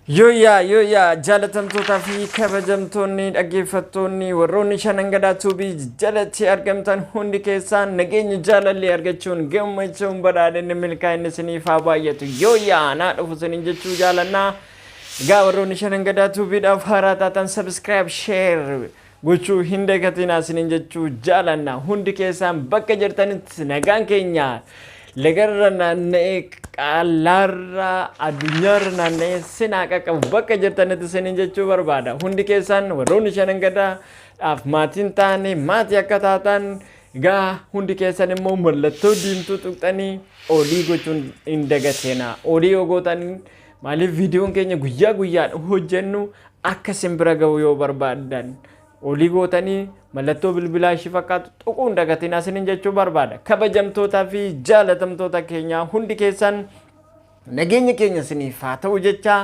Yooyyaa yooyyaa, jaalatamtootaa fi kabajamtoonni dhaggeeffattoonni warroonni Shanan Gadaa Tuubii jalatti argamtan hundi keessaan, nageenya jaalalli argachuun gammachuun badhaadhinni milkaa'inni isiniif haa baay'atu. Yooyyaa, naa dhufu isiniin jechuu jaalannaa. Egaa warroonni Shanan Gadaa Tuubiidhaaf haaraa taatan subscribe, share gochuu hin dagatinaa isiniin jechuu jaalanna. Hundi keessaan bakka jirtanitti nagaan keenya lagarra naanna'ee, qaalaarra, addunyaarra naanna'ee sinaa qaqqabu bakka jirtanitti isiniin jechuu barbaada. Hundi keessaan warroonni Shanan Gadaadhaaf maatiin taane maatii akka taatan, egaa hundi keessan immoo mallattoo diimtuu tuqxanii olii gochuun hin dagatinaa. Olii yoo gootan, maaliif, viidiyoon keenya guyyaa guyyaan hojjennu akka isin bira ga'u yoo barbaaddan, olii gootanii mallattoo bilbilaa ishii fakkaatu tuquun dagatinaa isiniin jechuu barbaada. Kabajamtootaa fi jaalatamtoota keenyaa, hundi keessan nageenya keenya isiniif haa ta'u jecha,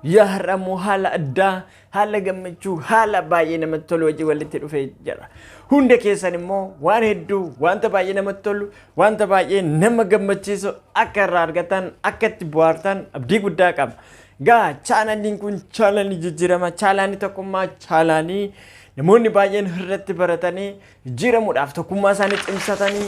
yaa har'a immoo haala addaa, haala gammachuu, haala baay'ee namatti tolu wajjin walitti dhufee jira. Hunda keessan immoo waan hedduu, wanta baay'ee namatti tolu, wanta baay'ee nama gammachiisu akka irraa argatan, akka itti bohaartan abdii guddaa qaba. Gaa chaanaliin kun chaanalii jijjiirama, chaanalii tokkummaa, chaanalii namoonni baay'een irratti baratanii jijjiiramuudhaaf tokkummaa isaanii cimsatanii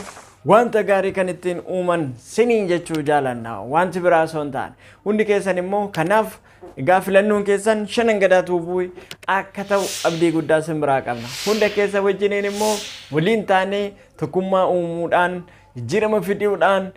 wanta gaarii kan ittiin uuman siniin jechuu jaalanna, wanti biraa osoo hin taane. Hundi keessan immoo kanaaf egaa filannoon keessan Shanan Gadaa Tuubuu akka ta'u abdii guddaa sin biraa qabna. Hunda keessa wajjiniin immoo waliin taanee tokkummaa uumuudhaan, jijjiirama fiduudhaan,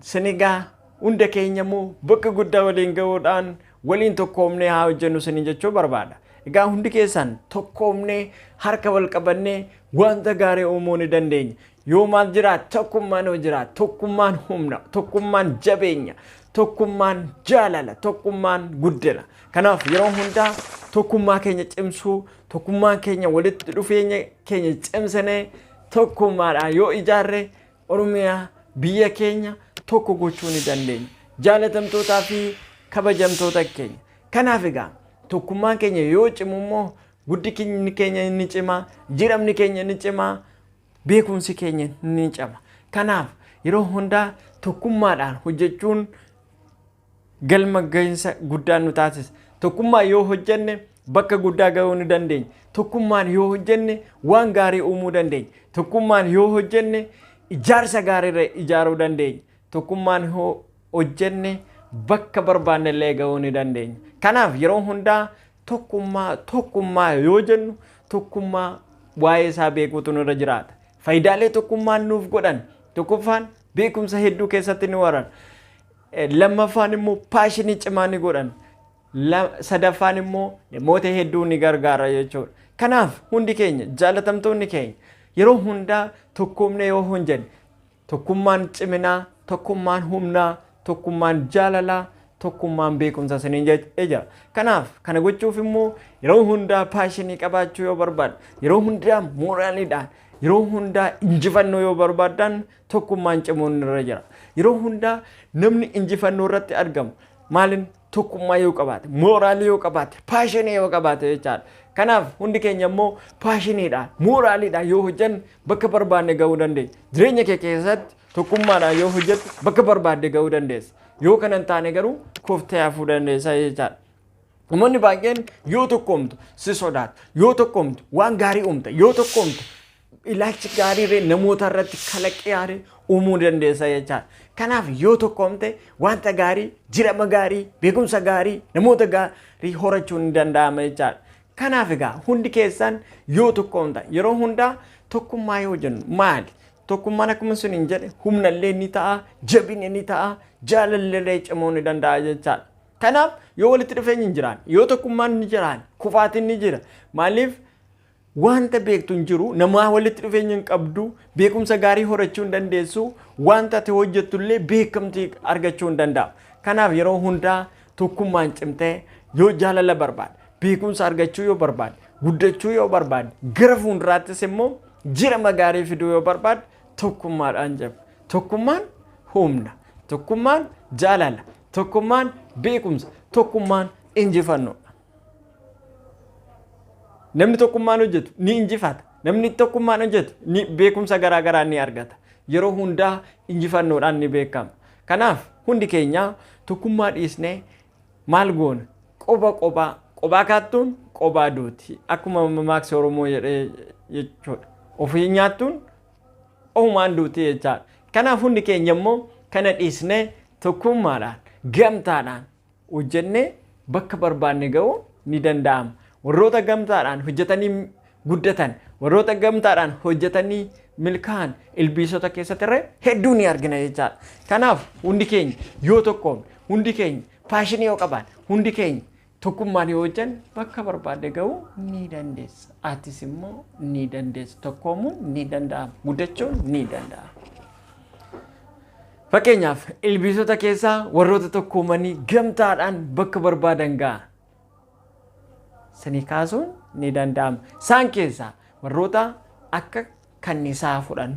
sinigaa hunda keenya immoo bakka guddaa waliin ga'uudhaan waliin tokkoomnee haa hojjennu siniin jechuu barbaada. Egaa hundi keessan tokkoomnee, harka wal qabannee wanta gaarii uumuu ni dandeenya. Yoo maal jiraat? Tokkummaan yoo jiraat, tokkummaan humna, tokkummaan jabeenya, tokkummaan jaalala, tokkummaan guddina. Kanaaf yeroo hundaa tokkummaa keenya cimsuu, tokkummaa keenya, walitti dhufeenya keenya cimsinee tokkummaadhaan yoo ijaarre, Oromiyaa biyya keenya tokko gochuu ni dandeenya. Jaalatamtootaa fi kabajamtoota keenya. Kanaaf egaa tokkummaan keenya yoo cimu immoo guddinni keenya ni cima, jiramni keenya ni cima, beekumsi keenya ni cima. Kanaaf yeroo hundaa tokkummaadhaan hojjechuun galma gahinsa guddaa nu taasisa. Tokkummaa yoo hojjenne bakka guddaa gahuu ni dandeenya. Tokkummaan yoo hojjenne waan gaarii uumuu dandeenya. Tokkummaan yoo hojjenne ijaarsa gaarii ijaaruu dandeenya. Tokkummaan yoo hojjenne bakka barbaanne illee gahuu ni dandeenya. Kanaaf yeroo hundaa tokkummaa, tokkummaa yoo jennu, tokkummaa waa'ee isaa beekuutu nurra jiraata. Faayidaalee tokkummaan nuuf godhan: tokkoffaan beekumsa hedduu keessatti ni waran. Lammaffaan immoo passion cimaa ni godhan. Sadaffaan immoo namoota hedduu ni gargaara jechuudha. Kanaaf hundi keenya, jaalatamtoonni keenya, yeroo hundaa tokkoomne yoo hojjenne, tokkummaan ciminaa, tokkummaan humnaa, tokkummaan jaalalaa, tokkummaan beekumsa isiniin jedhee jira. Kanaaf kana gochuuf immoo yeroo hundaa passion qabaachuu yoo barbaadde, yeroo hundaa mooraaliidhaan, yeroo hundaa injifannoo yoo barbaaddan, tokkummaan cimuun irra jira. Yeroo hundaa namni injifannoo irratti argamu maalin? Tokkummaa yoo qabaate, mooraalii yoo qabaate, passion yoo qabaate jechaadha. Kanaaf hundi keenya immoo passioniidhaan, mooraaliidhaan yoo hojjanne bakka barbaanne gahuu dandeenya. Jireenya kee keessatti tokkummaadhaan yoo hojjette bakka barbaadde gahuu dandeessa. Yoo kana hin taane garuu kuftee hafuu dandeessa jechaadha. Namoonni baay'een yoo tokkoomtu si sodaatu, yoo tokkoomtu waan gaarii uumta, yoo tokkoomtu ilaalchi gaarii namoota irratti kalaqii gaarii uumuu dandeessa jechaadha. Kanaaf yoo tokkoomte wanta gaarii, jirama gaarii, beekumsa gaarii, namoota gaarii horachuun ni danda'ama jechaadha. Kanaaf egaa hundi keessan yoo tokkoomtan, yeroo hundaa tokkummaa yoo jennu maali? Tokkummaan akkuma sun hin jedhe humnallee ni ta'a, jabina ni ta'a, jaalallee cimuu ni danda'a jechaadha. Kanaaf yoo walitti dhufeenyi hin jiraan, yoo tokkummaan ni jiraan, kufaatiin ni jira. Maaliif? Wanta beektu hin jiru, namaa walitti dhufeenya hin qabdu, beekumsa gaarii horachuu hin dandeessu, wanta ati hojjettu illee beekamtii argachuu hin danda'amu. Kanaaf yeroo hundaa tokkummaan cimtee yoo jaalala barbaade, beekumsa argachuu yoo barbaade, guddachuu yoo barbaade, gara fuulduraattis immoo jirama gaarii fiduu yoo barbaade, tokkummaadhaan jaba. Tokkummaan humna, tokkummaan jaalala, tokkummaan beekumsa, tokkummaan injifannoodha. Namni tokkummaan hojjetu ni injifata. Namni tokkummaan hojjetu ni beekumsa garaa garaa ni argata. Yeroo hundaa injifannoodhaan ni beekama. Kanaaf hundi keenya tokkummaa dhiisnee maal goona? Qoba qobaa qobaa kaattuun qobaa duuti. Akkuma mammaaksa Oromoo jedhee jechuudha. Ofii nyaattuun ofumaan duuti jechaadha. Kanaaf hundi keenya immoo kana dhiisnee tokkummaadhaan gamtaadhaan hojjennee bakka barbaanne ga'uun ni danda'ama. Warroota gamtaadhaan hojjetanii guddatan, warroota gamtaadhaan hojjetanii milkaa'an ilbiisota keessatti irree hedduu ni argina jechaadha. Kanaaf hundi keenya yoo tokkoomne, hundi keenya passion yoo qabaanne, hundi keenya tokkummaan yoo hojjenne bakka barbaadde ga'uu ni dandeessa. Atis immoo ni dandeessa. Tokkoomuun ni danda'ama. Guddachuun ni danda'ama. Fakkeenyaaf, ilbiisota keessaa warroota tokkoomanii gamtaadhaan bakka barbaadan ga'a. Sanii kaasuun ni danda'ama. Isaan keessaa warroota akka kanniisaa fudhan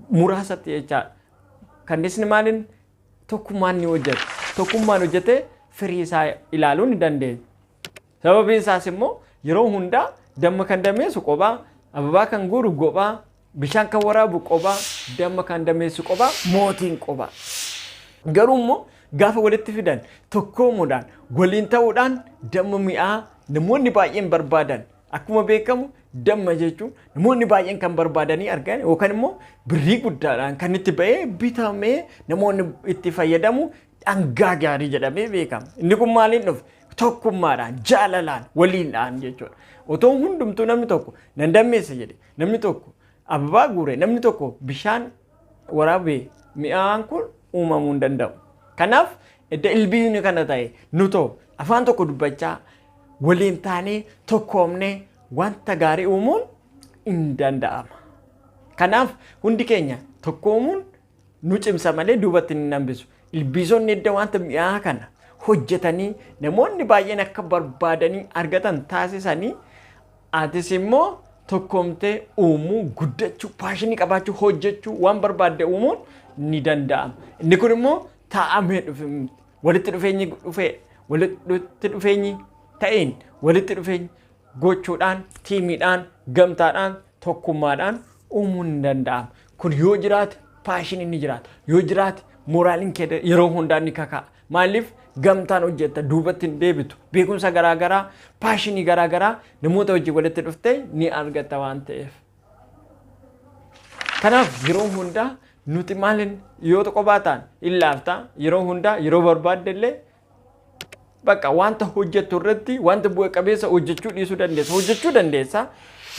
muraasatti jechaadha. Kanniisni maaliin tokkummaan ni hojjeta. Tokkummaan hojjetee firii isaa ilaaluu ni dandeenya. Sababiin isaas immoo yeroo hundaa damma kan dameessu qophaa, ababaa kan guuru qophaa, bishaan kan waraabu qophaa, damma kan dameessu qophaa, mootiin qophaa. Garuu immoo gaafa walitti fidan, tokkoomuudhaan waliin ta'uudhaan damma mi'aa namoonni baay'een barbaadan. Akkuma beekamu, damma jechuun namoonni baay'een kan barbaadanii argan yookaan immoo birrii guddaadhaan kan itti ba'ee bitamee namoonni itti fayyadamu dhangaa gaarii jedhamee beekama. Inni kun maaliin dhufe? Tokkummaadhaan, jaalalaan, waliindhaan jechuudha. Otoo hundumtuu namni tokko nan dammeessa jedhe, namni tokko ababaa guure, namni tokko bishaan waraabee, mi'aan kun uumamuu hin danda'u. Kanaaf edda ilbiisni kana ta'e, nutoo afaan tokko dubbachaa waliin taanee tokkoomnee wanta gaarii uumuun hin danda'ama. Kanaaf hundi keenya tokkoomuun nu cimsa malee duubatti hin hambisu. Ilbiisonni edda wanta mi'aa kana hojjetanii namoonni baay'een akka barbaadanii argatan taasisanii, atis immoo tokkoomtee uumuu, guddachuu, passion qabaachuu, hojjechuu, waan barbaadde uumuun ni danda'ama. Inni kun immoo taa'amee dhufe, walitti dhufeenyi dhufee, walitti dhufeenyi ta'een, walitti dhufeenyi gochuudhaan, teamiidhaan, gamtaadhaan, tokkummaadhaan uumuun ni danda'ama. Kun yoo jiraate passioniin ni jiraata. Yoo jiraate moraaliin kee yeroo hundaa ni kaka'a. Maaliif? Gamtaan hojjetta, duubatti hin deebitu. Beekumsa garaagaraa, passion garaagaraa namoota wajjin walitti dhuftee ni argatta waan ta'eef. Kanaaf yeroo hundaa nuti maaliin yoo qophaa ta'an hin laaftaa. Yeroo hundaa, yeroo barbaadde illee, bakka wanta hojjettu irratti wanta bu'a qabeessa hojjechuu dhiisuu dandeessa. Hojjechuu dandeessa.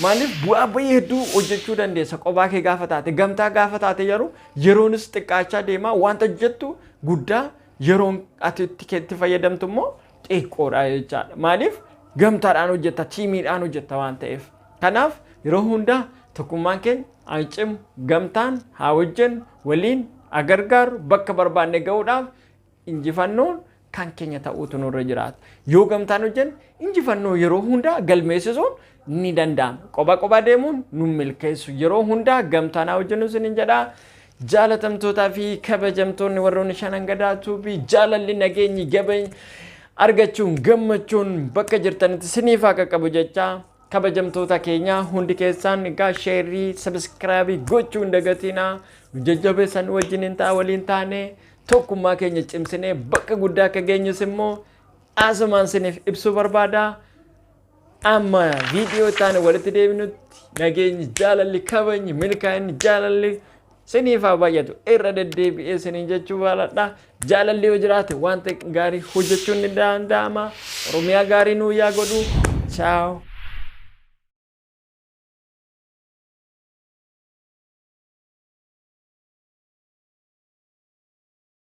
Maaliif? Bu'aa bayii hedduu hojjechuu dandeessa qophaa kee gaafa taate. Gamtaa gaafa taate yeroo yeroonis xiqqaachaa deema, wanta hojjettu guddaa, yeroon ati itti fayyadamtu immoo xiqqoodha jechaadha. Maaliif? Gamtaadhaan hojjetta, teamiidhaan hojjetta waan ta'eef. Kanaaf yeroo hundaa tokkummaan keenya haa cimu, gamtaan haa hojjennu, waliin haa gargaaru. Bakka barbaanne ga'uudhaaf injifannoon kan keenya ta'uutu nurra jiraata. Yoo gamtaan hojjenne injifannoo yeroo hundaa galmeessisuun ni danda'ama. Qoba qoba deemuun nu milkeessu. Yeroo hundaa gamtaan haa hojjennu isiniin jedhaa. Jaalatamtootaa fi kabajamtoonni warroonni Shanan Gadaa Tube, jaalalli, nageenyi, gabeenya argachuun, gammachuun bakka jirtanitti siniif haa qaqqabu jechaa, kabajamtoota keenya hundi keessaan egaa share, subscribe gochuu hin dagatinaa. Nu jajjabeessan wajjin hin ta'a, waliin taane tokkummaa keenya cimsinee bakka guddaa akka geenyus immoo asumaan siniif ibsuu barbaada. Amma viidiyoo taane walitti deebinutti nageenyi, jaalalli, kabajni, milkaa'inni, jaalalli siniif haa baay'atu irra deddeebi'ee siniin jechuu jaaladha. Jaalalli yoo jiraate wanta gaarii hojjechuun ni danda'ama. Oromiyaa gaarii nuu yaa godhu. Ciao.